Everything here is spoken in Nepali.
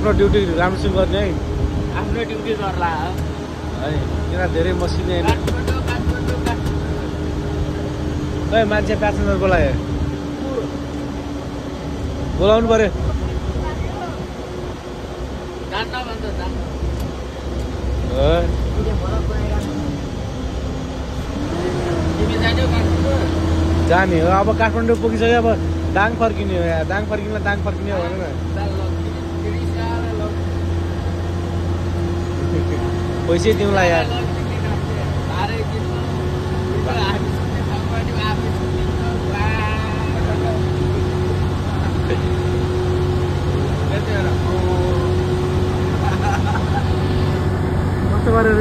आफ्नो ड्युटी राम्रोसँग गर्ने है आफ्नो ड्युटी गर्ला है किन धेरै मसिने होइन खै मान्छे प्यासेन्जर बोलायो बोलाउनु पर्यो जाने हो अब काठमाडौँ पुगिसक्यो अब दाङ फर्किने हो यहाँ दाङ फर्किने हो भने न पैसै दिउँला यार कस्तो गरेर